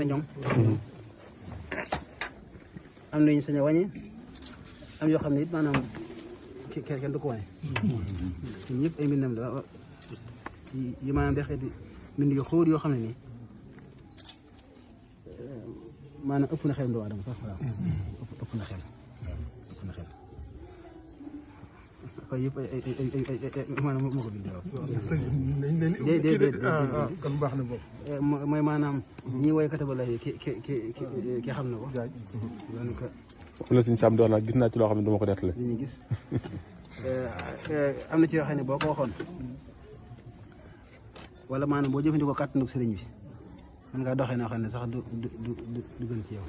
ñoom am nañu sañ a wàññi am yoo xam ne it maanaam kenn du ko wane ñun ñëpp ay mbindam la yi maanaam day xeeti mbind yu xóot yoo xam ne nii maanaam ëpp na xel doomu aadama sax waaw ëpp na xel waaye yëpp ay maanaam moo ko bindee waaw. kon baax na boobu. mooy maanaam ñi woy kataba lay ki xam na ko. daanaka. la suñu Sam doon gis naa ci loo xam ne dama ko nettali. li ñuy gis am na ci yoo xam ne boo ko waxoon wala maanaam boo jëfandikoo kàttanu sëriñ bi mën ngaa doxee noo xam ne sax du gën ci yow.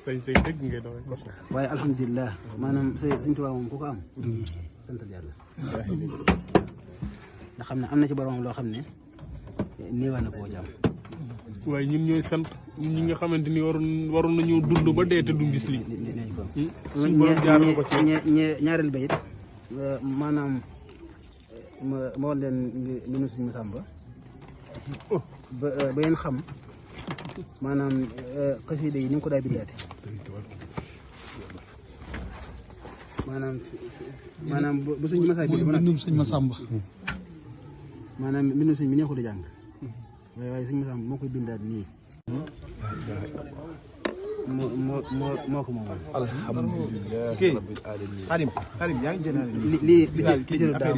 say dëgg ngay doxee. waaye alhamdulilah maanaam Sëriñ Tuubaa moom ku ko am. santal yàlla. nga xam ne am na ci boromam loo xam ne néewaa na koo jàmm. waaye ñun ñooy sant ñi nga xamante ni waroon nañoo dund ba dee te duñ gis lii. suñu borom jaar na ko ci ñaareel ba it maanaam ma woon leen mbinu suñu Masamba ba ngeen xam maanaam xasida yi ni nga ko daa bindaate maanaam bu suñu masaa bind ba nag mbindum suñu Masamba maanaam mbindum suñ bi neexul a jàng waaye suñu Masamba moo koy bindaat nii moo ko moomoon. alhamdulilah rabbil alamin. Xarim yaa ngi jënd lii bitéelu daam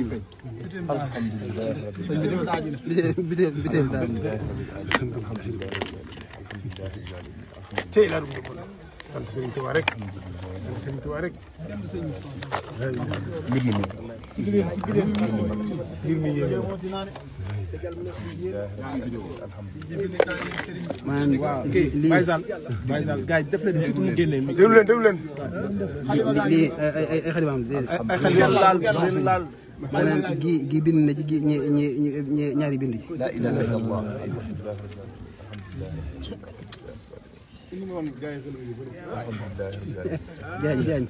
bitéelu daam tey laa dugg sant Sëriñ Tuubaa rek sant Sëriñ Tuubaa rek mbir mi maanaam waaw lii Baye Sall gars yi def leen tuuti mu génnee déglu leen lii ay xalimaam ay xel laal maanaam gi bind na ci gi ñaari bind ci. la ilaha illallah jaañ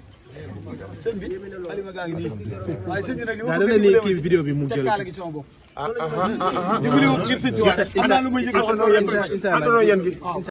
sëñ bi alima gaa ngi nii waaye sëñ bi nag li ma da ni kii vidéo bi mu jël kaala gi sama bopp dimbali ngir sëñ bi ana lu muy yëg